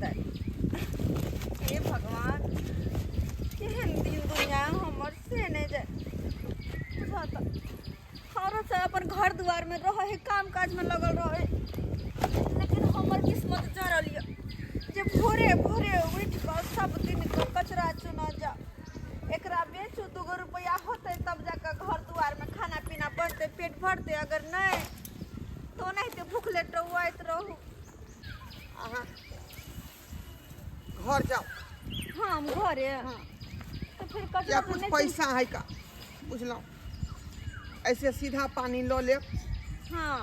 हेतै। हे भगवान, केहन दिन दुनिया हमर से नहि जाय। बुझा तऽ औरत सब अपन घर दुआरमे रहै है, काम काजमे लगल रहै, लेकिन हमर किस्मत जरल यऽ जे भोरे भोरे उठि कऽ सब दिन कऽ कचरा चुनऽ जाउ, एकरा बेचू, दूगो रुपैआ होतै तब जाकऽ घर दुआरमे खाना पीना बनतै, पेट भरतै। अगर नहि तऽ ओनाहिते भुखले टौआइत रहू। अहाँ घर जाउ। हाँ, हम घरे। हाँ, तऽ फिर कचरा या तऽ कुछ नहि पैसा है का बुझलहुँ, ऐसे सीधा पानी लऽ लेब। हाँ।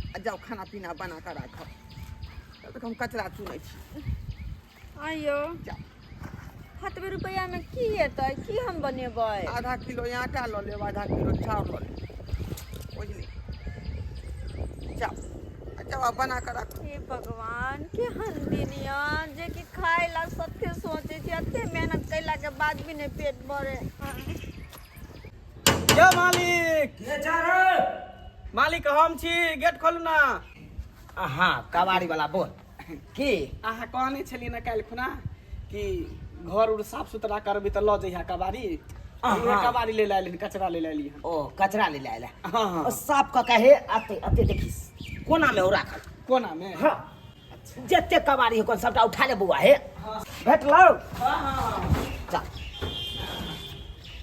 आ जाउ, खाना पीना बना कऽ राखब, तब तक हम कचरा चुनै छी। आइयो। जाउ। हतबे रुपैआमे की हेतै? की हम बनेबै? आधा किलो आटा लऽ लेब, आधा किलो चाउर लऽ लेब, बुझली? जाउ आ जाउ आ बना कऽ राखू। हे भगवान, केहन दिन यऽ जे कि खाय ला सत्य सोचै छी, एते मेहनत कैला के बाद भी नहि पेट भरे। यौ मालिक! के छै रे? मालिक, हम छी, गेट खोलू ना। हाँ, कबाड़ी वाला, बोल की। अहाँ कहने छलियै ने काल्हि खुना कि घर उर साफ सुथरा करबी तऽ लऽ जइहा कबाड़ी। उहे कबाड़ी ले लायल हन, कचरा ले लायल हन। ओ कचरा ले आयल? हाँ हाँ। ओ साफ कऽ के हे, अते अते देखिस, कोना में ओ राखल। कोना में? हाँ, जते कबाड़ी हो सबटा उठा ले बौआ। हे, भेटलौ? हाँ हाँ। चल,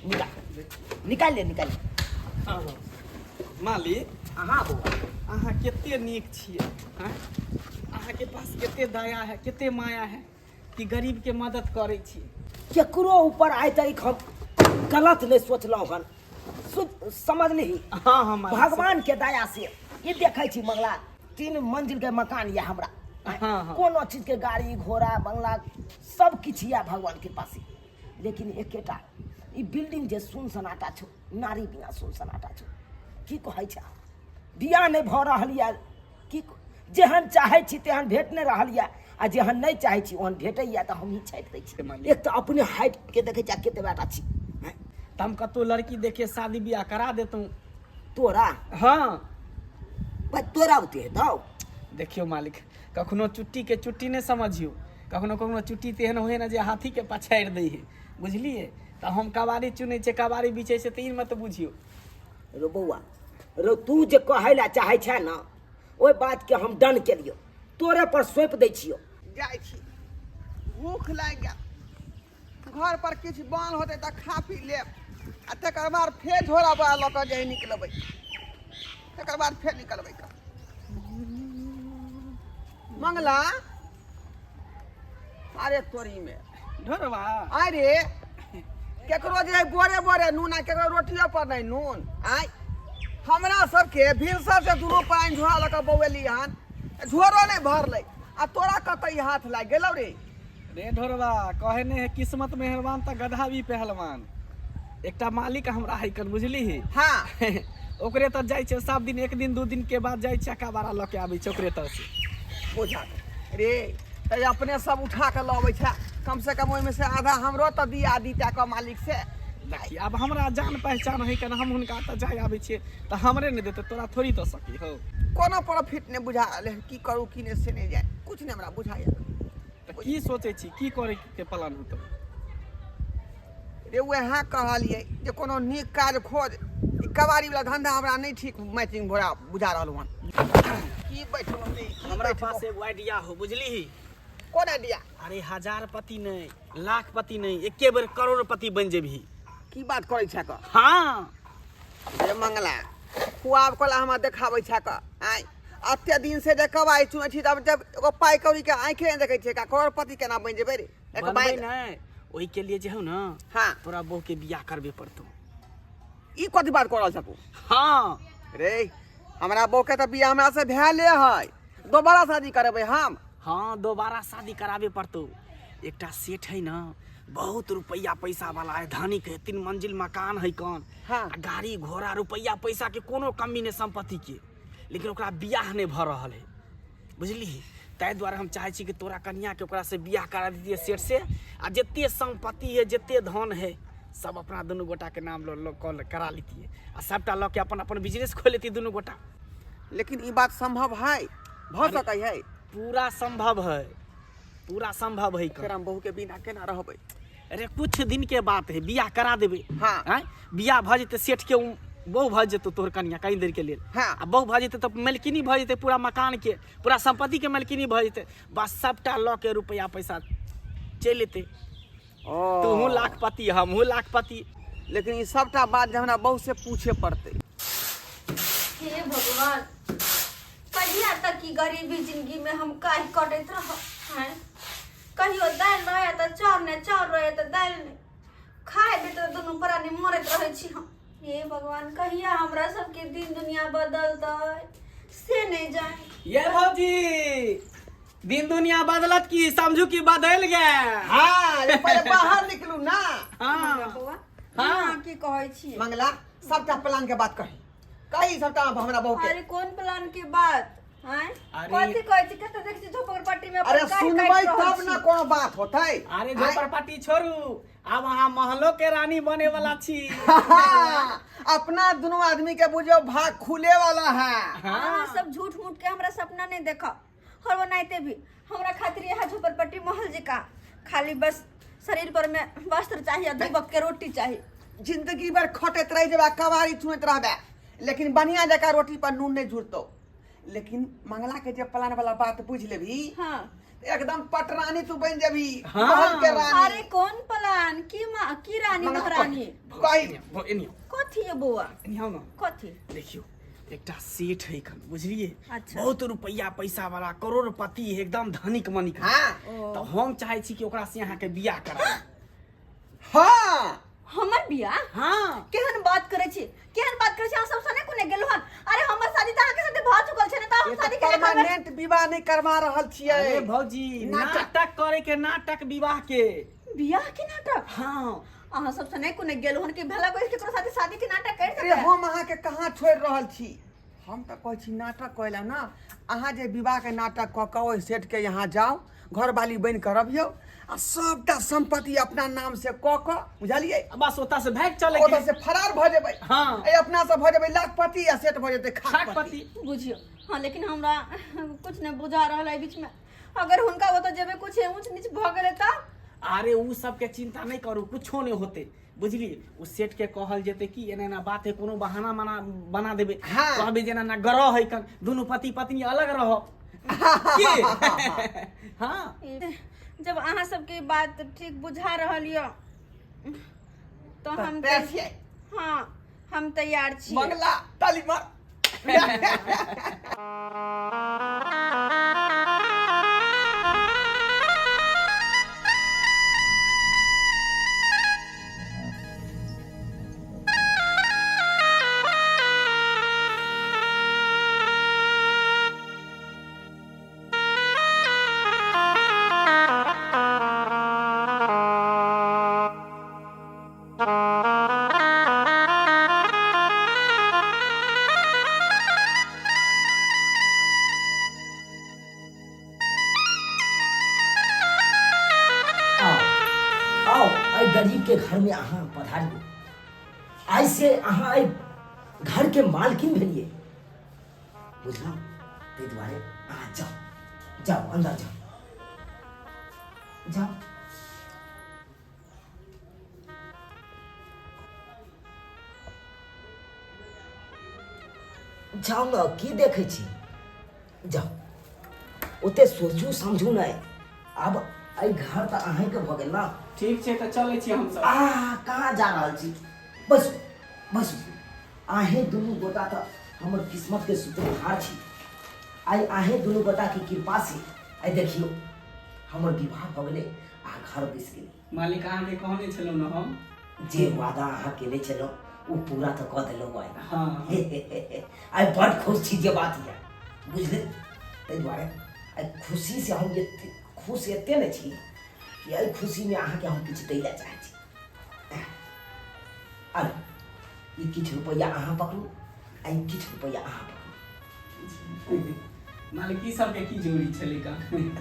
निकाल निकाल ले, निकाल ले। हाँ हाँ। मालिक। हाँ बौआ। अहाँ कते नीक छियै आँय? अहाँके पास कते दया है, कते माया है कि गरीब के मदद करै छी। केकरो ऊपर आइ तक हम गलत नहीं सोचलहुँ हन, समझली? हाँ हाँ मालिक। भगवान के दया से ई देखै छी मंगला, 3 मंजिल के मकान यऽ हमरा। हाँ, हाँ। कोनो चीज के गाड़ी घोड़ा बंगला सब किछु यऽ भगवान के पास, लेकिन एकेटा ई बिल्डिंग जे सुन सनाटा छौ, नारी बिना सुन सनाटा छौ। की कहै छै, बियाह नहि भऽ रहल यऽ। की जेहन चाहै छी तेहन भेट नहि रहल यऽ, आ जेहन नहि चाहै छी ओहन भेटैया, तऽ हमही छाटि दै छी। मालिक। एक तऽ अपने हाइट के देखै छी आ कते बेटा छी, आँय? तऽ हम कतहु लड़की देखे शादी बियाह करा देतहुँ। तोरा? हाँ। भाइ, तोरा ओते हेतौ? देखियौ मालिक, कखनो चुट्टी के चुट्टी नहि समझियौ। कखनो कखनो चुट्टी तेहन होइ ने जे हाथी के पछाड़ि दै है, बुझलियै? तऽ हम कबाड़ी चुनै छियै, कबाड़ी बिछै छै, तऽ ई मत बुझियौ। रो बौआ रो, तू जे कहै लए चाहै छै ने, ओहि बातके हम डन केलियौ, तोरे पर सौंपि दै छियौ। जाइ छी, भूख लागि गेल। घर पर किछु बन होतै तऽ खा पी लेब, आ तकर बाद फेर झोरा बोरा लऽ कऽ जे निकलबै, तकर बाद फेर निकलबै कऽ। मंगला, अरे तोरी में। ढोरबा। अरे केकरो जे बोरे बोरे नून आ केकरो रोटियो पर नहि नून। आय, हमरा सबके भिनसर से दुनू प्राणी झोरा लऽ कऽ बौएली हन, झोरो नहि भरलै, आ तोरा कतऽ ई हाथ लागि गेलौ रे? रे ढोरबा, कहे नहि है किस्मत मेहरबान तऽ गधा भी पहलवान। एकटा मालिक हमरा है कन, बुझली? हाँ। ओकरे तऽ जाइ छै सब दिन, एक दिन दू दिन के बाद जाइ छै, कबाड़ा लऽ के आबै छै ओकरे तर से। बुझा रे, तऽ अपने सब उठा कऽ लऽ अबै छै, कम से कम ओहिमे से आधा हमरो तऽ दिया दीता कऽ मालिक से। देखी, आब हमरा जान पहचान है कन, हम हुनका तऽ जाय आबै छियै तऽ हमरे नहि देतै, तोरा थोड़ी दऽ सकी हो। कोनो प्रॉफिट नहि बुझा रहलै हन, की करू की नहि से नहि जाय, कुछ नहि हमरा बुझाइए। तऽ की सोचै छी, की करे के प्लान होतौ? रे, वएह कहलियै जे कोनो नीक काज खोज। ई कबाड़ी वाला धंधा हमरा नहि ठीक मैचिंग भोरा बुझा रहल हन। की बैठलहुँ रे, की हमरा बैठलहुँ? पास एगो आइडिया हो, बुझली? कोन आइडिया? अरे हजारपति नहि, लाखपति नहि, एके बेर करोड़पति बनि जेबही। की बात करै छै कऽ? हाँ। रे मंगला, खुआब कला हमरा देखाबै छै कऽ? आँय, एते दिन से जे कबाइ चुनै छी, तब जब एगो पाइ कौड़ी के आँखे नहि देखै छियै का, करोड़पति केना बनि जेबै रे? एक बनबै बाइक नहि, ओहिके लिए जे हौ ने, हाँ, तोरा बहू के बियाह करबे पड़तौ। ई कथी बात कऽ रहल छ तू? हाँ। रे, हमरा बहू के तऽ बियाह हमरा से भेले है, दोबारा शादी करेबै हम? हाँ, दोबारा शादी कराबे पड़तौ। एकटा सेठ है ने, बहुत रुपैया पैसा वाला है, धनिक है, 3 मंजिल मकान है कौन। हाँ। आ गाड़ी घोड़ा रुपैया पैसा के कोनो कमी नहि संपत्ति के, लेकिन ओकरा बियाह नहि भऽ रहल है, बुझली? ताहि दुआरे हम चाहै छी कि तोरा कनियाके ओकरा से बियाह करा दितियै सेठ से, आ जते सम्पत्ति है, जते धन है, सब अपना दुनू गोटाके नाम लऽ लऽ कऽ करा लितियै, आ सबटा लऽ के अपन अपन बिजनेस खोलि लेतियै दुनू गोटा। लेकिन ई बात संभव है? भऽ सकै है? पूरा संभव है। पूरा संभव है फेर हम बहू के बिना केना रहबै? अरे कुछ दिन के बात है, बियाह करा देबै। हाँ। आँय, बियाह भऽ जेतै सेठ के, बहु भऽ जेतौ तोहर कनिया कहीं देर के लेल। हाँ। आ बहु भऽ जेतै तऽ मालकिनी भऽ जेतै पूरा मकान के, पूरा संपत्ति के मालकिनी भऽ जेतै। बस सबटा लऽ के रुपया पैसा चलि एतै। ओ। तूहू लाखपति हमहूँ लाखपति। लेकिन ई सबटा बात जे हमरा बहू से पूछे पड़तै। हे भगवान, कहिया तक ई गरीबी जिंदगी में हम काहि कटैत रहब? हैं, कहियो दालि रहे तऽ चाउर नहि, चाउर रहे तऽ दालि नहि, खाय भी तऽ दुनू प्राणी मरैत रहै छी हम। हे भगवान, कहिया हमरा सबके दिन दुनिया बदलतै से नहि जानि। ये भौजी, दिन दुनिया बदलत की समझू की बदल गए। हाँ, ये पहिले बाहर निकलू ना। हाँ। बौआ, हाँ। अहाँ की कहै छी? मंगला, सबटा प्लान के बात कही, कही सबटा हमरा बहू के। अरे कोन प्लान के बात? आँय? अरे- कथी कहै छी? कतऽ देख छी झोपड़पट्टी में अपन अरे काहि सुनबै काटि रहल तब ना छी। कोनो बात होतै। अरे झोपड़पट्टी छोड़ू, आब अहाँ महलो के रानी बने वाला छी। अपना दोनों आदमी के बुझो भाग खुले वाला है। हाँ। अहाँ सब झूठ मूठ के हमरा सपना नहीं देखा और बनाते भी। हमरा खातिर यहाँ झोपड़पट्टी महल जका खाली बस शरीर पर में वस्त्र चाहिए, दू वक्त के रोटी चाहिए। जिंदगी भर खटैत रह जेबा, कबारी छुएत रहबे, लेकिन बढ़िया जका रोटी पर नून नहीं जुड़तो। लेकिन मंगला के जे प्लान वाला बात बुझ लेबी, हाँ, एकदम पटरानी तू बन जेबी। हाँ। महल के रानी। अरे कोन प्लान? की मा की रानी मंगला महारानी? कही। एनी कथी ये बौआ? एनी आओ ना। कथी? देखियो, एकटा सेठ है एखन, बुझलिए? अच्छा। बहुत रुपया पैसा वाला, करोड़पति है, एकदम धनिक मनिक। हाँ। तऽ हम चाहे छी कि ओकरा से अहाँके बियाह करा। हाँ। हमर बियाह? हाँ। केहन बात करै छी, केहन बात करै छी? अहाँ सब सने कोने गेलहुँ हन? अरे हमर शादी तऽ अहाँके साथे भऽ चुकल छै ने, तऽ हम ये तऽ शादी केना करबै? परमानेंट विवाह नहीं करवा रहल छियै। अरे भौजी, नाटक। नाटक करे के, नाटक विवाह के। बियाह के नाटक? हाँ। अहाँ सब सने कोने गेलहुँ हन कि भला कोई केकरो साथे शादी के नाटक कर अरे सकै? हम अहाँके कहाँ छोड़ि रहल छी? हम तऽ कहै छी नाटक करै लए ना, अहाँ जे विवाह के नाटक कऽ कऽ ओहि सेठ के यहाँ जाउ, घरवाली बनि कऽ रहियौ आ सबटा संपत्ति अपना नाम से कऽ कऽ, बुझलियै? बस ओतऽ से भागि चलै ओतऽ से फरार भऽ जेबै। हाँ। ए अपना से भऽ जेबै लाखपति आ सेठ भऽ जेतै खाकपति। खाकपति। बुझियौ। हाँ, लेकिन हमरा कुछ नहि बुझा रहल है बीच में। अगर हुनका ओतऽ जेबै कुछ ऊंच नीच भऽ गेलै तऽ? अरे उ सबके चिंता नहीं करू, कुछो नहीं होते, बुझलिए? उ सेठ के कहल जेते कि एना एना बात है, कोनो बहाना मना बना देबे। हाँ। कहबे जे एना एना ग्रह है कन, दुनू पति पत्नी अलग रहो की? हाँ। जब अहाँ सबके बात ठीक बुझा रहल यऽ तो हम तैयार छियै? हाँ, हम तैयार छी। मंगला ताली मार। आओ आओ, एहि गरीब के घर में अहाँ पधारियो। आइ से अहाँ एहि घर के मालकिन भेलिए, बुझलहुँ? ताहि दुआरे अहाँ जाओ, जाओ अंदर जाओ, जाओ। जाउ ने, की देखै छी? जाउ, ओते सोचू समझू नहि। आब एहि घर तऽ अहीँके भऽ गेल ने। ठीक छै, तऽ चलै छी हमसब। आ कहाँ जा रहल छी? बैसू बैसू। अहीं दुनू गोटा तऽ हमर किस्मतके सूत्रधार छी। आइ अहीं दुनू गोटाके कृपासँ आइ देखियौ हमर विवाह भऽ गेलै आ घर बसि गेलै। मालिक, अहाँके कहने छलहुँ ने हम। जे वादा अहाँ केने छलहुँ ओ पूरा तऽ कऽ देलहुँ आइ। हाँ। आइ बड खुश छी जे बात यऽ, बुझलियै? ताहि दुआरे आइ खुशीसँ हम एते खुश एते ने छी कि एहि खुशीमे अहाँके हम किछु दै लए चाहै छी। अरे ई किछु रुपैआ अहाँ पकड़ू आ ई किछु रुपैआ अहाँ पकड़ू। मालिक, ई सबके की जरूरी छलै का?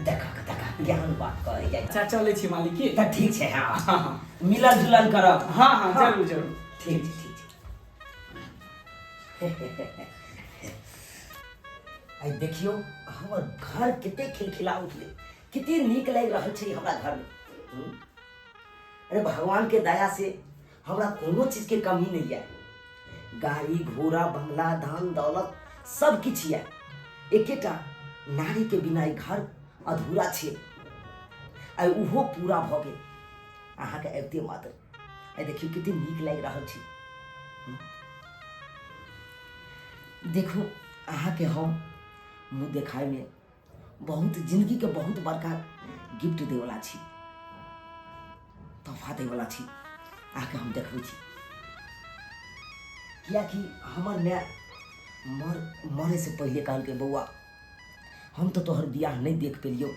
देखा देखा केहन बात कहै जाइ। अच्छा चलै छी मालिक की? तऽ ठीक छै। हाँ। हाँ, हाँ। मिलल जुलल करब। हाँ हाँ, जरूर जरूर। ठीक छै, ठीक छै। आइ देखियौ हमर घर कते खिलखिला उठलै, कते नीक लागि रहल छै हमरा घरमे। अरे भगवान के दया से हमरा कोनो चीज के कमी नहीं है। गाड़ी घोड़ा बंगला धन दौलत सब किछु यऽ, एकेटा नारी के बिना ई घर अधूरा छै। आइ ओहो पूरा भऽ गेल अहाँके अबिते मात्र। आइ देखियौ कते नीक लागि रहल छै। देखू अहाँके हम मुँह देखाइमे बहुत जिंदगीके बहुत बड़का गिफ्ट दैवला छी, तोहफा दैवला छी। अहाँके हम देखबै छी, किएकि हमर माय मरैसँ पहिले कहलकै, बौआ हम तऽ तोहर बियाह नहि देख पेलियौ,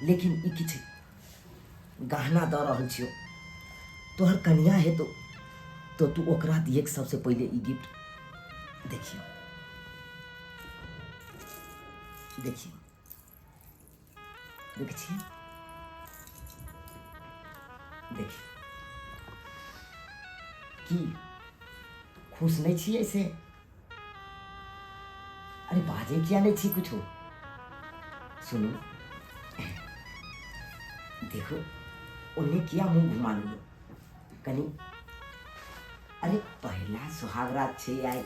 लेकिन ई किछु गहना दऽ रहल छियौ, तोहर कनिया हेतौ तऽ तू ओकरा दिएक सबसँ पहिले ई गिफ्ट। देखियौ देखियौ, देखै छियै, देखियौ, की खुश नहि छियै से? अरे बाजै किया नहि छी कुछो? सुनू, देखो ओन्ने किया मुँह घुमा लेलियै कनि? अरे पहिला सुहागरात छै आइ,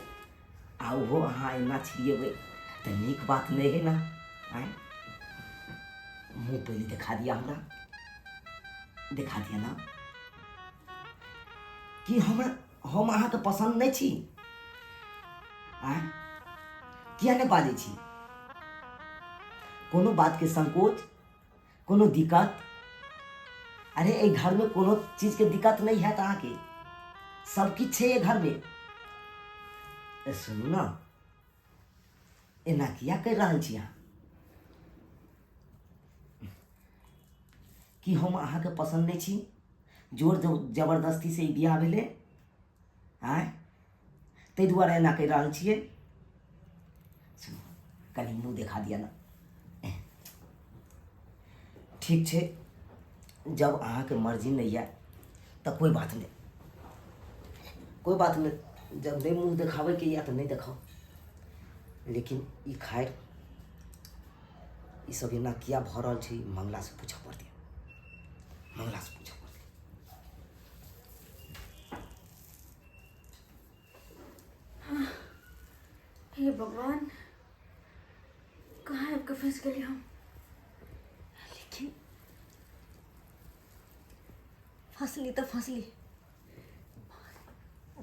आ ओहो अहाँ एना छिड़िएबै तऽ नीक बात नहि है ना। आँय, मुँह पहिले देखा दिया, हमरा देखा दिया ना कि हमरा हम अहाँके पसन्द नहि छी। आँय, किया नहि बाजै छी? कोनो बातके संकोच, कोनो दिक्कत? अरे एहि घरमे कोनो चीजके दिक्कत नहि हैत अहाँके, सब किछु छै एहि घरमे। ए सुनू ने, एना किया करि रहल छी अहाँ? कि हम अहाँके पसन्द नहि छी? जोर जबरदस्ती से ई बियाह भेलै, आँय, ताहि दुआरे एना करि रहल छियै? सुनू, कनि मुँह देखा दिअ ने। ठीक छै, जब अहाँके मर्जी नहि यऽ तऽ कोइ बात नहि, कोइ बात नहि। जब नहि मुँह देखाबैके यऽ तऽ नहि देखाउ। लेकिन ई खैर, ई सब एना किया भऽ रहल छै, मंगलासँ पूछऽ पड़तै, मंगलासँ पूछऽ पड़तै। हे भगवान, कहाँ आबि कऽ फँसि गेलियै हम? लेकिन फँसली तऽ फँसली,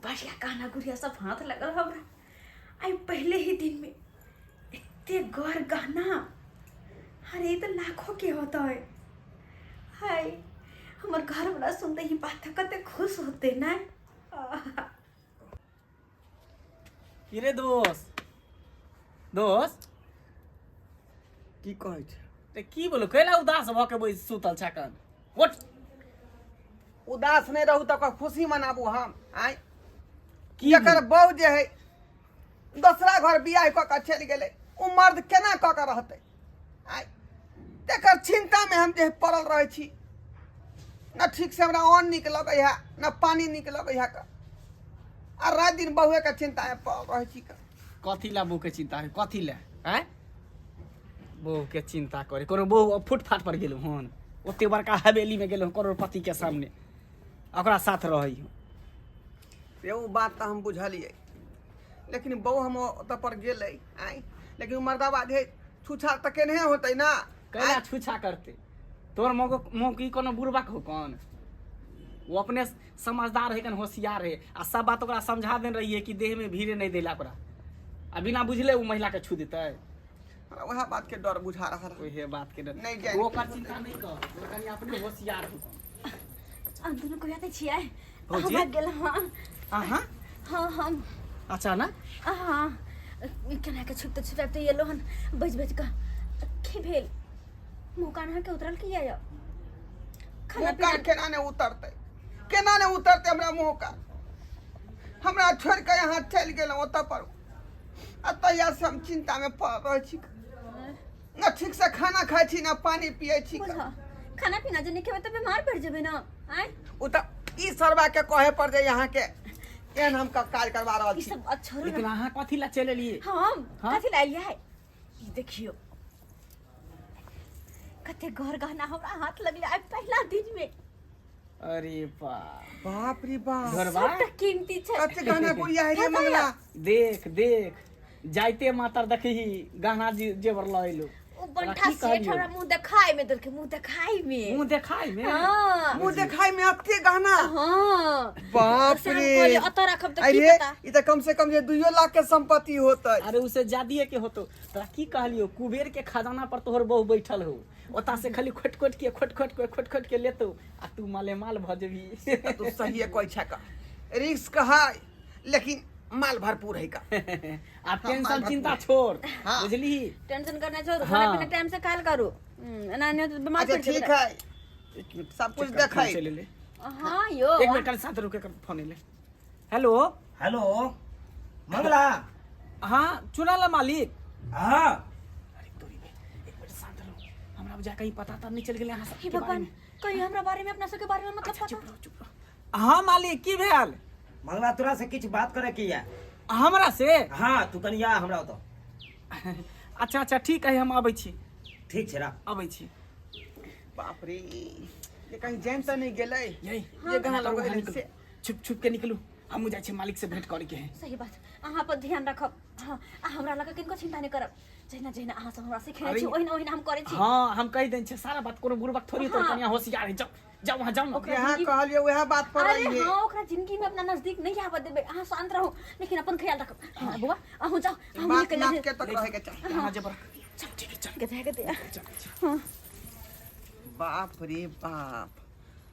बढ़िया गहना गुड़िया सब हाथ लगल हमरा। आइ पहले ही दिन में एते गौर गहना, अरे ई तऽ लाखों के होता है। हाय, हमर घर वाला सुनते ही बात कते खुश होते ना। की रे दोस्त, दोस्त? की कहै छै? तऽ की बोलू, कैला उदास भऽ के बैस सुतल छ कन? उठ। उदास नहि रहू तऽ ओकर खुशी मनाबू हम आँय? की? जकर बहू जे है दोसरा घर बियाह कऽ कऽ चलि गेलै, ओ मर्द केना कऽ कऽ रहतै आँय? तकर चिन्तामे हम जे पड़ल रहै छी न, ठीक से हमरा अन्न नीक लगै है न पानि नीक लगै है कऽ, आ राति दिन बहुएके चिन्तामे पड़ल रहै छी कऽ। कथी ला बहू के चिन्ता है? कथी ला आँय बहू के चिन्ता करे? कोनो बहू फुटफाट पर गेलहुँ हन? ओते बड़का हवेली में गेलहुँ, करोड़पति के सामने ओकरा साथ रहै हूँ। से ओ बात तऽ हम बुझलियै, लेकिन बहु हम ओतऽ पर गेलै आँय, लेकिन ओ मर्दाबा जे छूछा तऽ केनहे होतै ना। कैला छूछा करते? तोर मौको मौकी कोनो बुड़बक हो कौन? वो अपने समझदार है कन, होशियार है, आ सब बात ओकरा समझा देने रहिए कि देह में भीड़े नहीं देला ओकरा, आ बिना बुझले वो महिला के छू देतै। हमरा वएह बात के डर बुझा रहल है। ओहे बात के डर। नहि जानि। ओकर चिंता नहीं कर, ओ कनि अपने होशियार हो। हम दुनू कोई आते छियै। भौजी? हम आबि गेल। हाँ। अहाँ? हाँ, हम। अचानक? हाँ, केना के छुपते छुपाबते एलो हन बज बज कऽ। की भेल? मुँह कान अहाँके उतरल किया यऽ? खाना मुँह पीना कान केना ने उतरतै, केना ने उतरतै हमरा मुँह कान? हमरा छोड़ि कऽ यहाँ चलि गेलहुँ ओतऽ पर, आ तहिया से हम चिन्ता मे पड़ल रहै छी। न ठीक से खाना खाइ छी न पानी पियै छी। बुझा, खाना पीना जे नहि खेबै तऽ बीमार पड़ि जेबै ने। आँय, ओ तऽ ई सरवा के कहे पर जे यहाँ के एहन हम काज करवा रहल ई छी। सब बात छोड़ू लेकिन ने। अहाँ कथी ला चलि एलियै? हम हाँ? कथी लए एलियै? ई देखियौ, कते घर गहना हमरा हाथ लगले आइ पहिला दिन में। अरे बा, बाप रे बाप, घरबा सबटा कीमती छै। कते गहना गुड़िया है रे मंगला। देख देख, जाइते मातर देखही गहना जेवर लऽ एलो। ओ बंठा की सेठ कहलियौ? हमरा मुंह देखाय में देलकै, मुंह देखाय में, मुँह देखाय में। हाँ मुंह देखाई में अते गहना। हाँ, बाप से हम रे, कहलियै, अतऽ राखब तऽ की अरे पता। ई तऽ कम से कम जे 2 लाख के संपत्ति होतै। अरे उसे जादिए के होतो। तोरा की कहलियो, कुबेर के खजाना पर तोहर बहू बैठल हो, ओता से खाली खोट खोट के खोट खोट के खोट खोट के लेतो आ तू माले माल भ जेबही। तऽ तू सहिए कहै छै का, रिस्क है लेकिन माल भरपूर है का। आ टेंशन चिंता छोड़, हाँ। बुझली? टेंशन करना छोड़, हाँ। खाना पीना टाइम से खायल करू। एना नहि तऽ बीमार अच्छा पड़ि जेबै। ठीक है, एक मिनट, सब कुछ चेक कर, देखै। फोन चलि एलै। हाँ यो, एक मिनट, कल साथ रुके कर फोन एलै। Hello hello Mangala. हाँ चुनाला मालिक। हाँ। अरे तोरी बे, एक मिनट शांत रहो, हमरा बुझा कहीं पता त नहीं चल गेलै अहाँ हे सबके बारे भगवान, में। कहीं हमरा बारे में, अपना सबके बारे में मतलब अच्छा पता। चुप रहो चुप रहो। हाँ मालिक, की भेल? मंगला तोरा से किछु बात करे के या। हमरा से? हाँ, तू कनि आ हमरा ओतऽ। अच्छा अच्छा ठीक है, हम अबै छी। ठीक छै, राख। अबै छी। बाप रे, ये कहीं जान तऽ नहीं गेलै। यही ये गहना करू, लगेलै निकलू। से। छुप छुप के निकलू, हमहूँ जाइ छी मालिक से भेंट करे के है। सही बात, अहाँ पर ध्यान रखब। हाँ, आ हमरा लगे किनको चिंता नहीं करब। जहिना जहिना अहाँ सब हमरा सिखेने अरे छी ओहिना ओहिना हम करै छी। हाँ, हम कहि देने छियै सारा बात, कोनो बुड़बक थोड़ी तोर हाँ। कनिया होशियार है। जाओ जाओ वहाँ जाओ ना। ओकरा यहाँ जिंदगी- कहलियै वएह बात पर अरे रहियै। हाँ, ओकरा जिंदगी में अपना नजदीक नहीं आबऽ देबै, अहाँ शांत रहू लेकिन अपन ख्याल रखब। हाँ बौआ, अहूँ जाओ, अहूँ बात निकलि नाप जाउ। के तक रहे के चाही। यहाँ जेबर चल, ठीक है चल। गधा गधा। चल, चल। बाप रे बाप,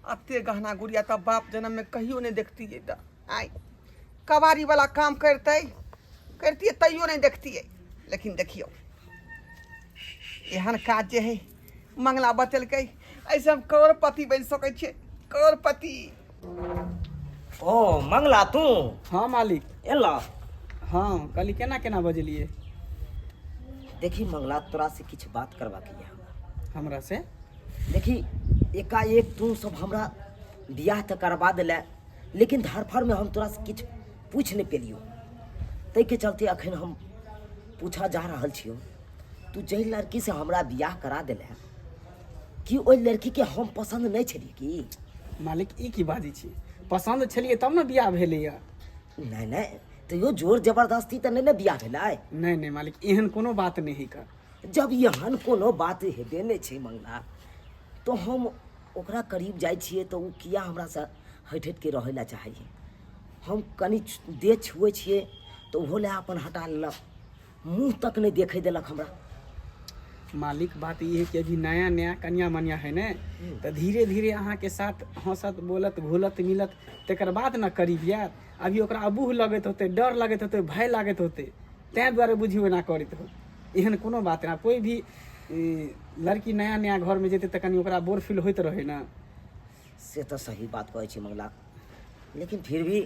अते गहना गुड़िया तऽ बाप जन्म में कहियो नहीं देखतियै। तऽ आइ कबाड़ी वाला काम करतै करतियै तैयो नहीं देखतियै, लेकिन देखियौ एहन काज जे है मंगला बतेलकै, ऐसे हम करोड़पति बनि सकै छियै, करोड़पति। ओ मंगला तू? हाँ मालिक। एला? हाँ, कहली केना केना बजलियै? देखी मंगला, तोरा से किछु बात करबाक यऽ हमरा। हमरा से? देखी एकाएक तू सब हमरा बियाह तऽ करबा देले, लेकिन धरफड़ में हम तोरा से किछु पूछि नहि पेलियौ, ताहिके चलते अखन हम पूछऽ जा रहल छियौ। तू जाहि लड़की से हमरा बियाह करा देले, कि ओहि लड़की के हम पसंद नहि छलियै की? मालिक ई की बाजै छी, पसन्द छलियै तब ने बियाह भेलैया। नहि नहि, तैयो जोर जबरदस्ती तऽ नहि ने बियाह भेलै? नहि नहि मालिक, एहन कोनो बात नहि है का। जब एहन कोनो बात हेबे नहि छै मंगला, तऽ हम ओकरा करीब जाइ छियै तऽ ओ किया हमरासँ हटि हटि के रहै लए चाहैए? हम कनि देह छुए छियै तऽ ओहो लए अपन हटा लेलक, मुँह तक नहि देखै देलक हमरा। मालिक बात ई है कि अभी नया नया कनिया मनिया है ने, तऽ धीरे धीरे अहाँके साथ हँसत बोलत घुलत मिलत, तकर बाद ने करीब आयत। अभी ओकरा अबूह लगैत होतै, डर लगैत होतै, भय लागैत होतै, ताहि दुआरे बुझियौ एना करैत हो। एहन कोनो बात नहि, कोइ भी लड़की नया नया घरमे जेतै तऽ कनि ओकरा बोर फील होइत रहै ने। से तऽ सही बात कहै छी मंगला, लेकिन फिर भी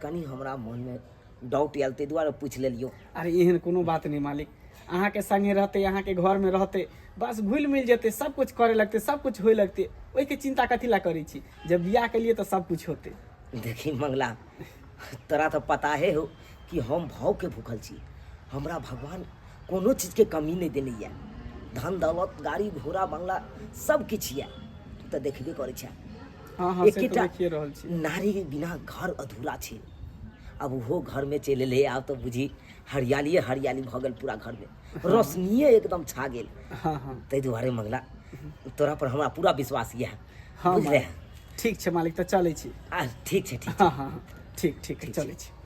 कनि हमरा मनमे डाउट आयल, ताहि दुआरे पूछि लेलियौ। अरे एहन कोनो बात नहि मालिक, अहाँके संगे रहतै, अहाँके घरमे रहतै, बस घुलि मिल जेतै, सब कुछ करे लगतै, सब कुछ होय लगतै, ओहिके चिंता कथी लए करै छी? जब बियाह केलियै तऽ सब कुछ होतै। देखी मंगला, तोरा तऽ पता हे हो कि हम भावके भूखल छी, हमरा भगवान कोनो चीजके कमी नहि देने यऽ, धन दौलत गाड़ी घोड़ा बंगला सब किछु यऽ, तू तऽ देखबे करै छे। हाँ हाँ, से तऽ एकेटा देखिए रहल छी। नारी बिना घर अधूरा छै, आब ओहो घरमे चलि एलै, आब तऽ बुझी हरियालिए हरियाली भऽ गेल पूरा घरमे, रोशनिए एकदम छा गेल। हाँ हाँ, ताहि दुआरे मंगला तोरा पर हमरा पूरा विश्वास यऽ। हाँ बुझले? मालिक। ठीक छै मालिक, तऽ चलै छी। आ ठीक छै, ठीक। हाँ हाँ हाँ, ठीक ठीक, ठीक चलै छै। छी।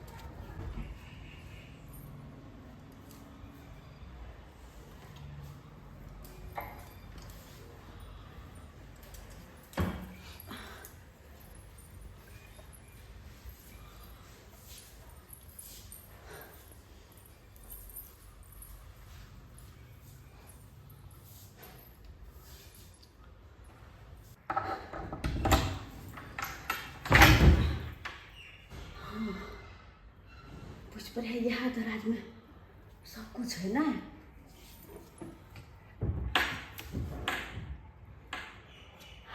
पूछ पर है यहाँ दराज में सब कुछ है ना।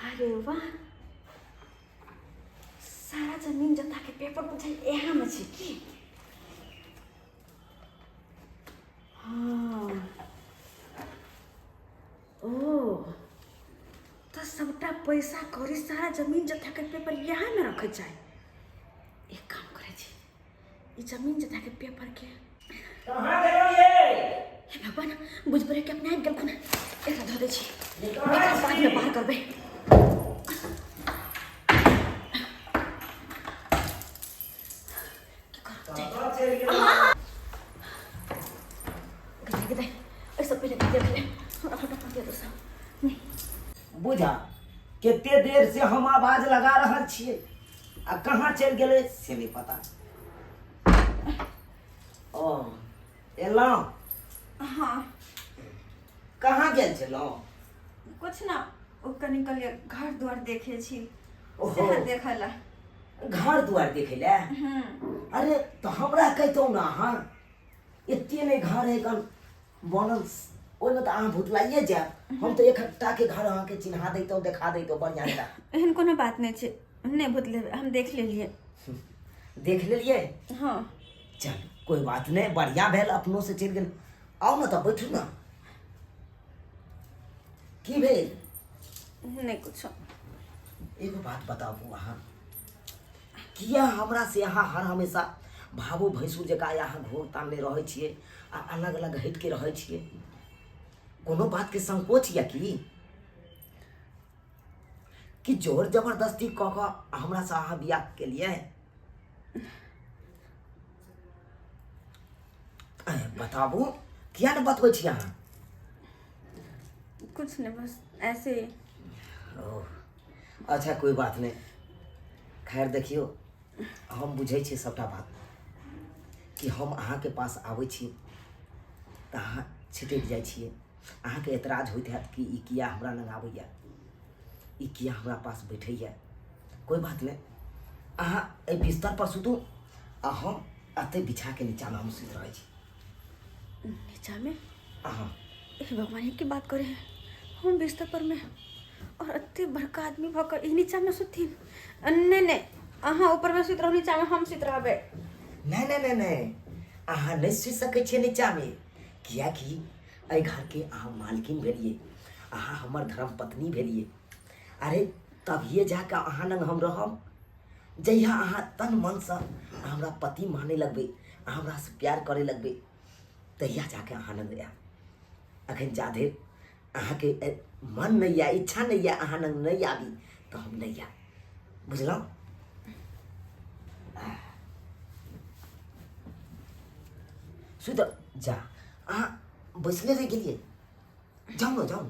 अरे वाह, सारा जमीन जथा के पेपर बुझाइ यहाँ में छै की? हाँ, ओ पैसा कौड़ी सारा जमीन जथा के पेपर यहाँ में रखे जाए। एक काम करे छी, ई जमीन जथा के पेपर के कहाँ गेलौ ये? हे भगवान, बुझ पड़े कि अपने आबि गेलखुन। एकरा धऽ दै छी, एकरा बादमे बाहर करबै। की करब जाय। गदे गदे, एहिसँ पहिले देख ले, हमरा फटाफट दे दो सब। बुझा कते देर से हम आवाज लगा रहल छियै आ कहाँ चलि गेलै से नहि पता। ओ एलहुँ? हाँ। कहाँ गेल छलहुँ? कुछ ना, ओ कनि कहलियै घर दुआर देखे छी। ओहो। सेह देखै ला। घर दुआर देखै लए? अरे तऽ हमरा कहितहुँ ने अहाँ, एते नहि घर है कन बनल, ओहिमे तऽ अहाँ भुतलाइए जायब। हम तऽ एकटा के घर अहाँके चिन्हा दैतहुँ, देखा दैतहुँ बढ़िआँ जकाँ। एहन कोनो बात नहि छै, नहि भुतलेबै, हम देख लेलियै। देख लेलियै? हाँ। चल कोइ बात नहि, बढ़िआँ भेल अपनो से चलि गेल। आउ ने तऽ बैठू ने। की भेल? नहि कुछो। एगो बात बताबू अहाँ, किया हमरा से अहाँ हर हमेशा भावो भैंसुर जकाँ अहाँ घोर तानने रहै छियै आ अलग अलग हटि के रहै छियै? कोनो बातके संकोच यऽ की कि जोर जबरदस्ती कऽ कऽ हमरासँ अहाँ बियाह केलियै? बताबू, किया ने बतबै छी अहाँ? कुछ नहीं, बस ऐसे ही। ओ अच्छा, कोई बात नहीं। खैर देखियौ, हम बुझै छी सबटा बात कि हम अहाँके पास आबै छी तऽ अहाँ छिटकि जाइ छियै। अहाँके एतराज होइत हैत कि ई किया हमरा लग आबैए, ई किया हमरा पास बैठैए। कोई बात नहि, अहाँ एहि बिस्तर पर सुतू आ हम एतै बिछाके नीचाँमे हम सुति रहै छी। नीचा में? अहाँ। हे भगवान, ये की बात करे हैं? हम बिस्तर पर में और अते बड़का आदमी भऽ कऽ ई नीचा में सुथिन? नहीं नहीं, अहाँ ऊपर में सुति रहू, नीचा में हम सुति रहबै। नहि नहि नहि नहि, अहाँ नहि सुति सकै छियै नीचामे, किएकि एहि घरके अहाँ मालकिन भेलियै, अहाँ हमर धर्मपत्नी भेलियै। अरे तभिए जाकऽ अहाँ लग हम रहब जहिया अहाँ तन मनसँ हमरा पति माने लगबै, अहाँ हमरासँ प्यार करे लगबै, तहिया जाके अहाँ लग आयब। अखन जाधरि अहाँके मन नहि यऽ, इच्छा नहि यऽ, अहाँ लग नहि आबी तऽ हम नहि आयब, बुझलहुँ? सुति जा, अहाँ बैसले रहि गेलियै। जाउ ने, जाउ ने,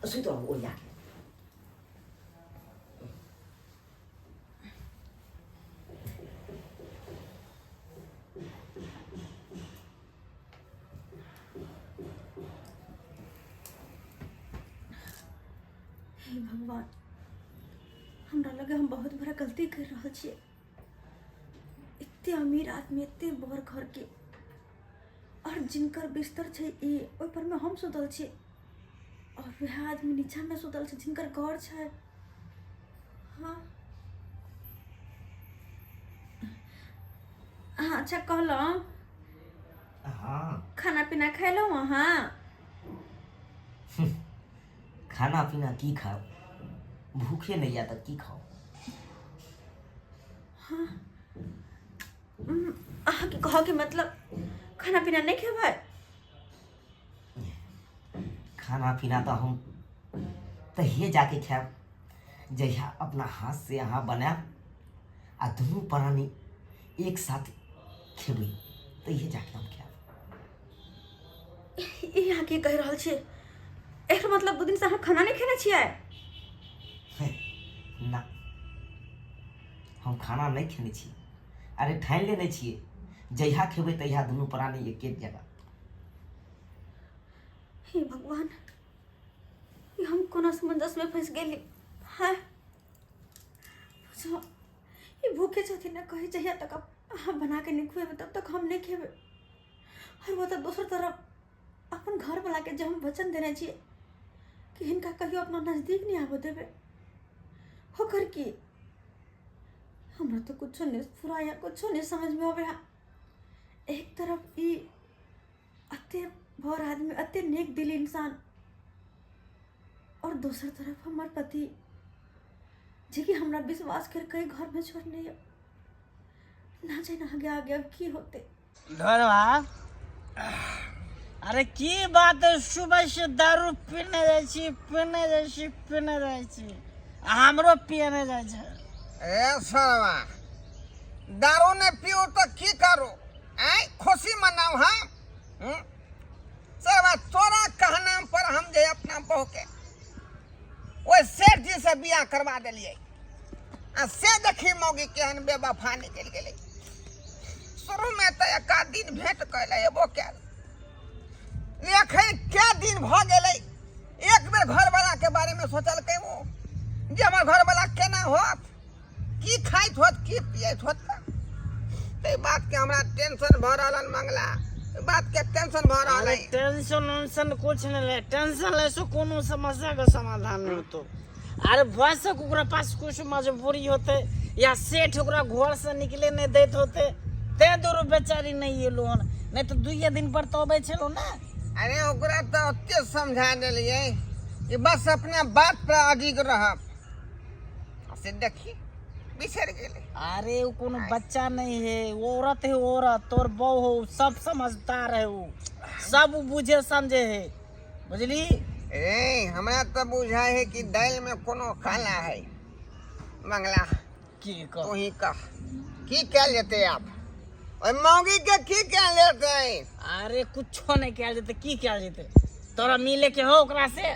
सुति रहू ओरिया के। हे भगवान, हमरा लगे हम बहुत बड़ा गलती कर रहल छियै। एते अमीर आदमी, एते बड़ घर के, और जिनकर बिस्तर छै ई, ओहि पर में हम सुतल छी और वएह आदमी नीचा में सुतल छै जिनकर घर छै। हाँ हाँ, अच्छा कहलहुँ। हाँ। खाना पीना खेलहुँ अहाँ? खाना पीना की खाओ, भूखे नहीं या तऽ की खाओ। हाँ, अहाँके कहऽके मतलब खाना पीना नहि खेबै? खाना पीना तऽ हम तहिए जाके खायब जहिया अपना हाथ से अहाँ बनायब आ दुनू प्राणी एक साथ खेबै, तहिए जाके हम खायब। ई अहाँ की कहि रहल छियै? एकर मतलब 2 दिनसँ अहाँ खाना नहि खेने छियै? ना, हम खाना नहि खेने छी। अरे ठानि लेने छियै, जहिया खेबै तहिया दुनू प्राणी एके जगह। हे भगवान, ई हम कोना सामंजस्यमे फँसि गेली? हाँ, बुझो ई भूखे छथिन ने, कहै जहिया तक अहाँ बना के नहि खुएबै तब तक हम नहि खेबै। और वो तऽ दोसर तरफ अपन घरवलाके जे हम वचन देने छियै कि हिनका कहियो अपना नजदीक नहि आबऽ देबै, ओकर की? हमरा तऽ कुछो नहि फुराया, कुछो नहि समझमे अबै है। एक तरफ ई अते भर आदमी, अते नेक दिल इंसान और और दोसर तरफ हमर पति जेकि हमरा विश्वास करके घर में छोड़ने यऽ ना जाने आगे आगे अब की होते। ढोरवा, अरे की बात है, सुबह से दारू पीने जाइ छी, पीने जाइ छी, पीने जाइ छी, आ हमरो पियने जाइ छै। ए सरवा, दारू ने पीऊ तो की करू? आय खुशी मनाऊ हम? सरवा, तोरा कहना पर हम जे अपना बहू के ओहि सेठ जी से बियाह करवा देलियै, आ से देखी मौगी केहन बेवफा निकलि गेलै। शुरू में तऽ एक आध दिन भेंट कैले एबो कैल, एखन कै दिन भऽ गेलै एक बेर घरवाला के बारे में सोचलकै ओ जे हमर घरवाला केना होत, की खाइत होत, की पियैत होत। ताहि बात के हमरा टेंशन भऽ रहल हन मंगला, एहि बात के टेंशन भऽ रहल अरे है। टेंशन उंशन कुछ नहीं ले, टेंशन ले से कोनो समस्या के समाधान नहीं होतो। अरे भऽ सक ओकरा पास कुछ मजबूरी होते या सेठ ओकरा घर से निकले नहीं दैत होते, तें दुआरे बेचारी नहीं एलो हन, नहीं तो दुइये दिन पर तो अबै छलो ना। अरे ओकरा तऽ ओते समझा देलियै कि बस अपना बात पर अडिग रहब, से देखी बिसरि गेलै। अरे वो कोनो बच्चा नहीं है, वो औरत है, औरत तोर बहू हो, सब समझदार है, वो सब वो बुझे समझे है, बुझली? ए हमरा तऽ बुझाइ है कि दालि में कोनो काला है। मंगला की कह? तू ही कह की कयल जेतै आब ओहि मौगी के, की कयल जेतै? अरे कुछो नहीं कयल जेतै, की कयल जेतै? तोरा मिले के हो ओकरा से?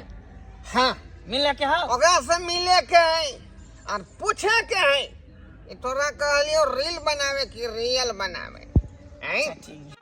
हाँ मिले के हो ओकरा से, मिले के है और पूछे के है ई तोरा कहलियो रील बनावे कि रियल बनावे? हैं? ठीक।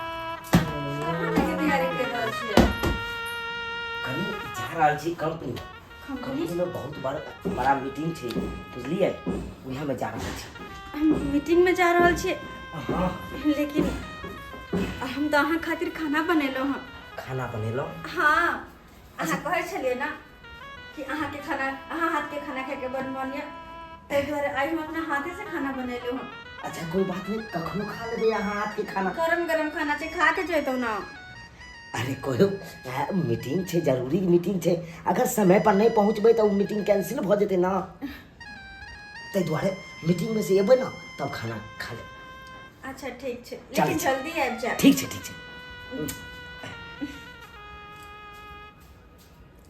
कहाँ के तैयारी कर रहल छियै? कनी जा रहल छी कंपनी। कंपनी कंपनी में बहुत बड़ा बड़ा मीटिंग छै, बुझलियै? उएह में जा रहल छी। हम मीटिंग में जा रहल छियै? हाँ। लेकिन हम तऽ अहाँ खातिर खाना बनेलहुँ हँ। खाना बनेलहुँ? हाँ, अहाँ कहै छलियै ना कि अहाँके खाना, अहाँ हाथके खाना खाइके बड़ मन यऽ, ताहि दुआरे आइ हम अपना हाथे से खाना बनेलहुँ हँ। अच्छा कोई बात नहीं, कखनो खा लेबै अहाँ हाथ के खाना। गरम गरम खाना छै, खा के जैतहुँ ना। अरे कोई मीटिंग छै, जरूरी मीटिंग छै, अगर समय पर नहीं पहुँचबै तऽ ओ मीटिंग कैंसिल भऽ जेतै ना, ताहि दुआरे मीटिंग में से एबै ना तब खाना खा लेब। अच्छा ठीक छै, चलै लेकिन छै। जल्दी आबि जायब। ठीक छै, ठीक छै।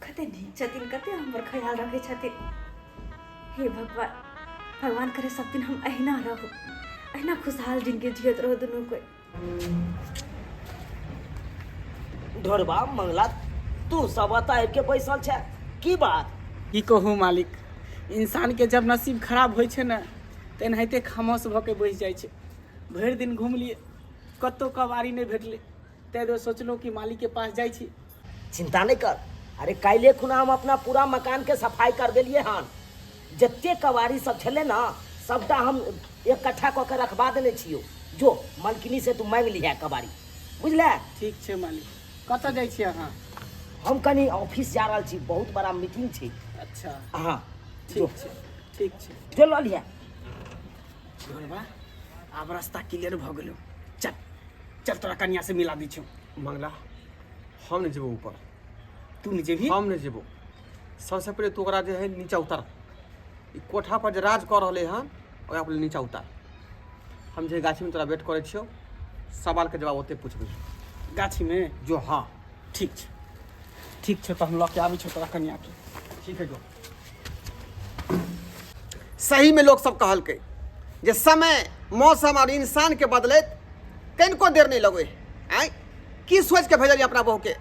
कते नीक छथिन, कते हमर ख्याल रखै छथिन। हे भगवान, भगवान करे सब दिन हम अहिना रहू, अहिना खुशहाल जिंदगी जियत रहू दुनू कोई। ढोरबा, मंगला, तू सब एतऽ आबि के बैसल छै, की बात? की कहू मालिक, इंसान के जब नसीब खराब होइ छै ने तऽ एनाहिते खामोश भऽ के बैस जाइ छै। भरि दिन घुमलियै, कतहु कबाड़ी नहि भेटलै, ताहि दुआरे सोचलहुँ कि मालिक के पास जाइ छी। चिंता नहीं कर, अरे काल्हि खुना हम अपना पूरा मकान के सफाई कर देलियै हन, जते कबाड़ी सब छलै ना सबटा हम इकट्ठा कऽ के रखबा देने छियौ, जो मलकिनी से तू मांगि लिहे कबाड़ी, बुझले? ठीक छै मालिक। कतऽ जाइ छी अहाँ? हम कनी ऑफिस जा रहल छी, बहुत बड़ा मीटिंग छै। अच्छा हाँ। ठीक छै, ठीक छै। जो लऽ लिहे। ढोरबा, आब रास्ता क्लियर भऽ गेलौ, चल चल तोरा कनिया से मिला दै छियौ। मंगला, हम नहीं जेबो ऊपर। तू नहीं जेबही? हम नहीं जेबो। सबसे पहिले तू ओकरा जे है नीचा उतार, ई कोठा पर जे राज कऽ रहलै हन ओकरा पहिले नीचा उतार। हम जे गाछी में तोरा वेट करै छियौ, सवाल के जवाब ओते पूछबै। गाछी में? जो। हाँ। ठीक छै, ठीक छै, तऽ हम लऽ के आबै छियौ तोरा कनिया के। ठीक है जो। सही में लोग सब कहलकै जे समय मौसम और इंसान के बदलैत कनिको देर नहीं लगै है। आँय की सोच के भेजलियै अपना बहू के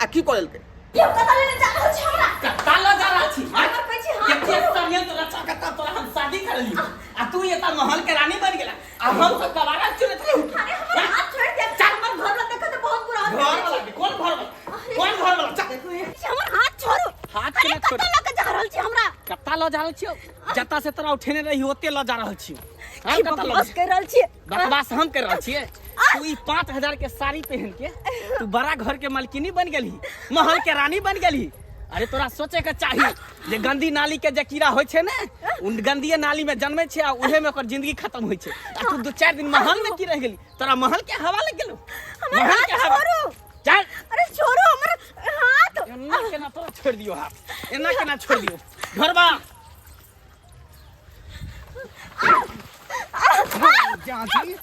आ की कऽ लेलकै? यौ कतऽ लेने जा रहल छी हमरा? कत्ता लऽ जा रहल छी? हमर कहै छी हाथ कते छोड़ू। षड्यंत्र रचा के तब तोरा हम शादी करलियौ आ तू एतऽ महल के रानी बनि गेला आ हम सब कबाड़ा चुनैत रहू। अरे हमर हाथ छोड़ि दे, हमर घर वाला देखत तऽ बहुत बुरा हाल घर वाला के? कोन घर वाला? कोन घर वाला? चल। देखू ये, हमर हाथ छोड़ू। हाथ अरे केना छोड़ू? कतऽ लऽ के जा रहल छी हमरा? कत्ता लऽ जा रहल छियौ? जतऽ से तोरा उठेने रही ओते लऽ जा रहल छियौ। हम की कतऽ लऽ बकवास जा- करि रहल छियै? बकवास हम कर रहल छियै? तू ई 5000 के साड़ी पहन के तू बड़ा घर के मालकिनी बन गेली, महल के रानी बन गेली। अरे तोरा सोचे के चाही जे गंदी नाली के जे कीड़ा होइ छै ने, उन गंदिये नाली में जन्मे छै आ उहे में ओकर जिंदगी खत्म होइ छै। आ तू दू चारि दिन महल में की रह गेली? तोरा महल के हवा लग गेलो, महल के हवा। चल। अरे छोड़ो हमर हाथ। एना केना तोरा छोड़ दियो हाथ, एना केना छोड़ दियो घरबा। जाजी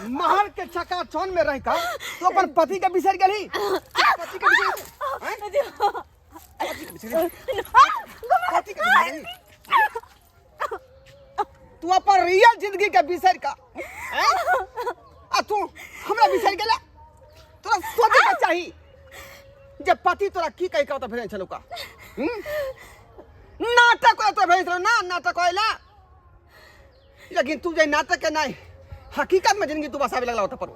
महल के चका चौन में रह कर तो अपन पति के बिसर गेली, पति के बिसर, हैं? पति के बिसर गेली? पति के बिसर गेली? तू अपन रियल जिंदगी के बिसर का, हैं? आ तू हमरा बिसर गेला। तोरा सोचे के चाही जे पति तोरा की कहि के ओतऽ भेजने छलौ का, हम्म? नाटक ओतऽ भेजने छलौ ना, नाटक होइला, लेकिन तू जे नाटक के नहीं हकीकत में जिंदगी तू बसावे लगला ओतऽ पर,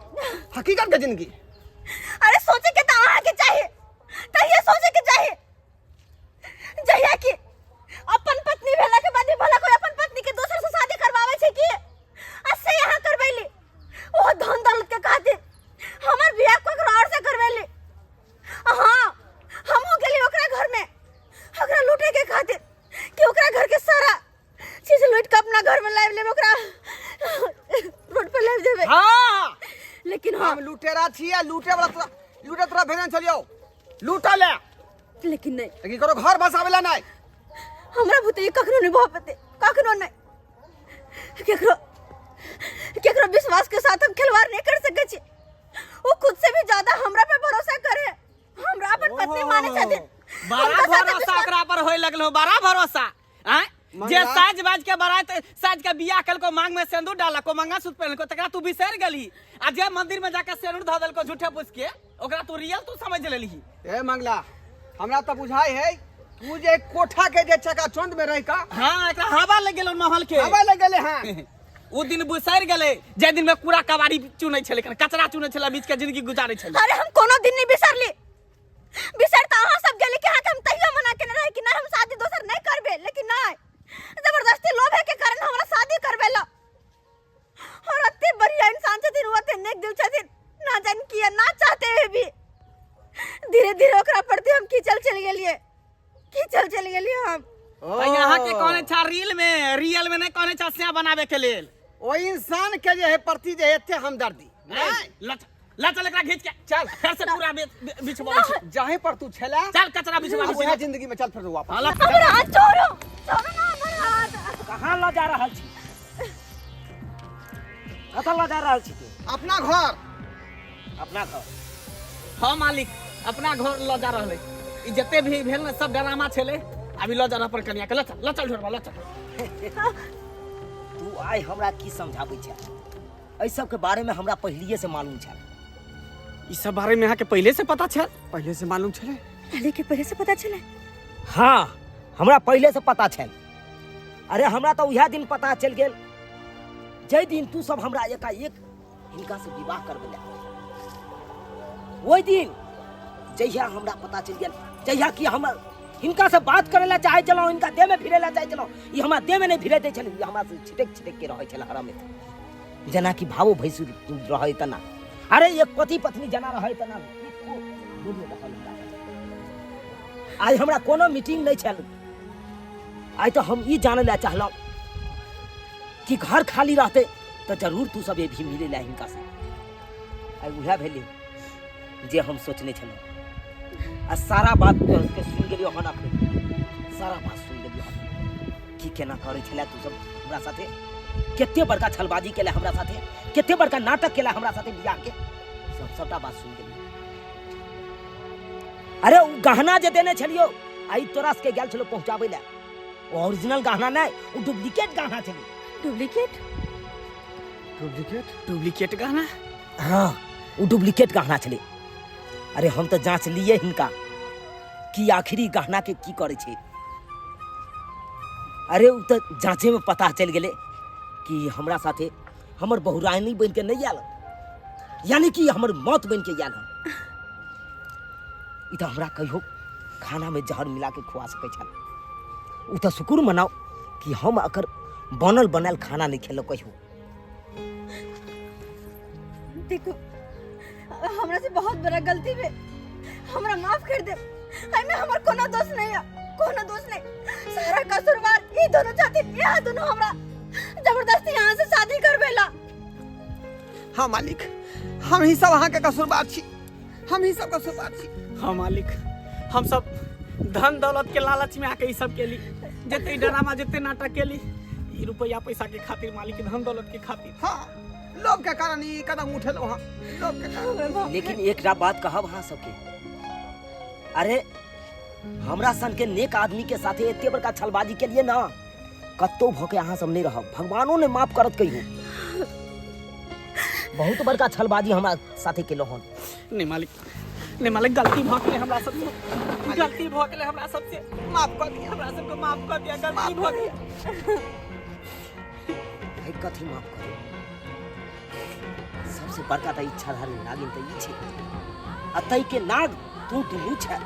हकीकत के जिंदगी। अरे सोचे के तो अहाँ के चाही, तहिए सोचे के चाही जहिया कि अपन पत्नी भेला के बाद भी भला कोई अपन पत्नी के दोसर से शादी करवावे छै की? आ से यहाँ करबैली ओ धन दौलत के खातिर हमर बियाह ककरो और से करबैली। हाँ हमहूँ गेली ओकरा घर में ओकरा लूटे के खातिर कि ओकरा घर के सारा चीज लूट के अपना घर में लाइव लेब, ओकरा रोड पर लाइव देबे। हाँ लेकिन हाँ हम लुटेरा छियै, लूटे वाला तोरा लूटे तोरा भेजने छलियौ लूटा ले, लेकिन नहीं, लेकिन करो घर बसावे ला नहीं। हमरा भूते कखनो नहीं भऽ पेतै, कखनो नहीं। केकरो केकरो विश्वास के साथ हम खिलवाड़ नहीं कर सकै छी। वो खुद से भी ज्यादा हमरा पे भरोसा करे, हमरा अपन पत्नी माने छथिन। बड़ा हुनका साथे भरोसा विश्वास- ओकरा पर होय लगलो, बड़ा भरोसा। आँय? जे मंगला। साज बाज के बारात साज के बियाह कलको, मांग में सिंदूर डालको, मंगलसूत्र पहनलको, तकरा तू बिसरि गेलही। आ जे मंदिर में जाके सिंदूर धऽ देलको झूठे पूछ के, ओकरा तू रियल तू समझ लेलही। ए मंगला, हमरा तऽ बुझाइ है तू जे कोठा के जे चकाचौंध में रह का, हाँ एकरा हवा लग गेलो महल के, हवा लग गेलै हँ। ओ दिन बिसरि गेलै जे दिन में कूड़ा कबाड़ी चुनै छलै, कचरा चुनै छलै, बीच के जिंदगी गुजारै छलै। अरे हम कोनो दिन नहीं बिसरली, बिसर तऽ अहाँ सब गेली कि अहाँके हम तहियो मना केने रही कि नहीं हम शादी दोसर नहीं करबे, लेकिन नहीं जबरदस्ती लोभे के कारण हमरा शादी करबेला। और अते बढ़िया इंसान छथिन, ओ अते नेक दिल छथिन, ना जान किया ना चाहते हुए भी धीरे धीरे ओकरा प्रति हम खींचल चलि गेलिए, खींचल चलि गेलिए हम। तऽ यहाँ के कहने छा रील में, रियल में नहीं कहने छा सिया बनावे के लेल। ओ इंसान के जे है प्रति जे एते हमदर्दी नहीं, ल चल एकरा घींच के चल, फिर से पूरा बिछवाबै छै। जाहे पर तू छला चल कचरा बिछवा, वएह जिंदगी में चल फिर वापस। हाँ, ल। हमरा हाथ छोड़ो, छोड़ो ना हमर हाथ। कहाँ ल जा रहल छी? कतऽ ल जा रहल छी तू? अपना घर। अपना घर? हाँ मालिक, अपना घर ल जा रहल है। ई जते भी भेल ने सब ड्रामा छलै, अभी ल जा रहल पर कनिया के। ल चल, ल चल ढोरबा, ल चल। तू आइ हमरा की समझाबै छै? एहि सबके बारे में हमरा पहिलिए से मालूम छल। ई सब बारे में अहाँके पहिले से पता छल? पहिले से मालूम छलै? पहले के पहले से पता छलै? हाँ हमरा पहिले से पता छल। अरे हमरा तऽ उएह दिन पता चलि गेल जाहि दिन तू सब हमरा एकाएक हिनका से विवाह करबेला। ओहि दिन जहिया हमरा पता चलि गेल, जहिया कि हम हिनका से बात करे ला चाहे छलहुँ, हिनका देह में भिड़े ला चाहे छलहुँ, ई हमरा देह में नहीं भिड़े दै छल, ई हमरा से छिटक छिटक के रहै छल हरमे, जेना कि भावो भैंसुर रहै तना। अरे एक पति पत्नी जना रहै तना रहल। आइ हमरा कोनो मीटिंग नहीं छल, आइ तऽ हम ई जानै ला चाहलहुँ कि घर खाली रहते तऽ जरूर तू सब भी मिले ला हिनका से। आइ उएह भेलै जे हम सोचने छलहुँ। आ सारा बात के सुनि गेलियो हन, अखन सारा बात सुनि गेलियो हन कि केना करै छलै तू सब हमरा साथे, कते बड़का छलबाजी केला हमरा साथे, कते बड़का नाटक केला हमरा साथे बियाह के, सब सबटा बात सुनि गेलियो। अरे ओ गहना जे देने छलियो आई तोरा सबके गेल छलो पहुंचाबै ला, ओ ओरिजिनल गहना नहीं, ओ डुप्लीकेट गहना छलै। डुप्लीकेट? डुप्लीकेट? डुप्लीकेट गहना? हाँ ओ डुप्लीकेट गहना छलै। अरे हम तऽ जांच लिए हिनका कि आखिरी गहना के की करै छै। अरे ओ तऽ जांचे में पता चलि गेलै कि हमरा साथे हमर बहुरानी बनि के नहीं आयल, यानी कि हमर मौत बनि के आयल हन। ई तऽ हमरा कहियो खाना में जहर मिला के खुआ सकै छल। ओ तऽ शुक्र मनाओ कि हम अकर बनल बनायल खाना नहीं खेलहुँ कहियो। देखो हमरा से बहुत बड़ा गलती भेल, हमरा माफ कर दे। एहिमे हमर कोनो दोष नहीं है, कोनो दोष नहीं। सारा कसूरवार ई दोनों छथिन, यह दोनों हमरा जबरदस्ती यहाँ से शादी करबेला। हाँ मालिक, हम ही सब अहाँके कसूरवार छी, हम ही सब कसूरवार छी। हाँ मालिक, हम सब धन दौलत के लालच में आके ई सब केली, जते ड्रामा जते नाटक केली, ई रुपया पैसा के खातिर मालिक, धन दौलत के खातिर। हाँ, लोभ के कारण ई कदम उठेलहुँ हँ, लोभ के कारण। लेकिन एकटा बात कहब अहाँ सबके, अरे हमरा सन के नेक आदमी के साथे एते बड़का छलबाजी के लिए ना कतौ भऽ के अहाँ सब नहीं रहब, भगवानो ने माफ करत कहियो। बहुत बड़का छलबाजी हमरा साथे केलहुँ हन। नहीं मालिक, नहीं मालिक, गलती भऽ गेलै हमरा सबसे, गलती भऽ गेलै हमरा सबसे, माफ कऽ दिअ हमरा सबके, माफ कऽ दिअ, गलती भऽ गेलै। है कथी माफ करू, सबसे बड़का तऽ इच्छाधारी नागिन तऽ ई छै, आ तै के नाग तू दुनू छै।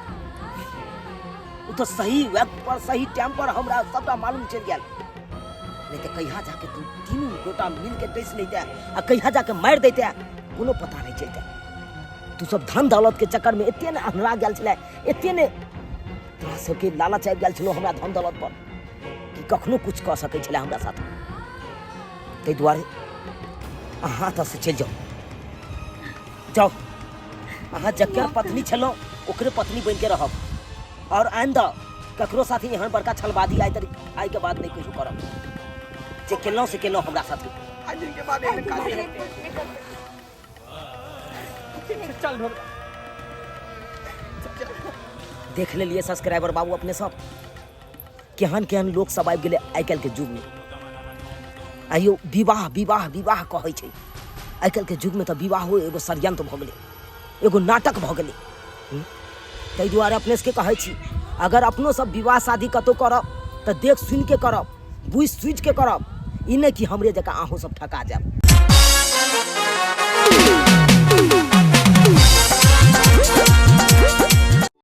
ओ तऽ सही वक्त पर सही टाइम पर हमरा सबटा मालूम चलि गेल, नहीं तऽ कहिया जाके तू तीनू गोटा मिल के डसि लैते आ कहिया जाके मारि दैते कोनो पता नहीं चलते। तू सब धन दौलत के चक्कर में एते ने अन्हरा गेल छलै, एते ने तोरा सबके लालच आबि गेल छलो हमरा धन दौलत पर कि कखनो कुछ कऽ सकै छलै हमरा साथ। ताहि दुआरे अहाँ एतऽ से चलि जाउ, जाउ। अहाँ जकर पत्नी छलहुँ ओकरे पत्नी बनिके रहब, और आइंदा ककरो साथे एहन बड़का छलबाजी आइ तक आइ के बाद नहीं कहियो करब। जे केलहुँ से केलहुँ हमरा साथे। आज दिन के बाद एहन काज नहीं हेतै। चल ढोल। देख लेलिए सब्सक्राइबर बाबू अपने सब केहन केहन लोक सब आबि गेलै आइ काल्हिके युगमे। आइयो विवाह विवाह विवाह कहै छै, आइ काल्हिके युगमे तऽ विवाहो एगो षड्यंत्र भऽ गेलै, एगो नाटक भऽ गेलै। ताहि दुआरे अपने सबके कहै छी, अगर अपनो सब विवाह शादी कतहु करब तऽ देख सुनिके करब, बुझि सुझिके करब, ई नहि कि हमरे जकाँ अहूँ सब ठका जायब।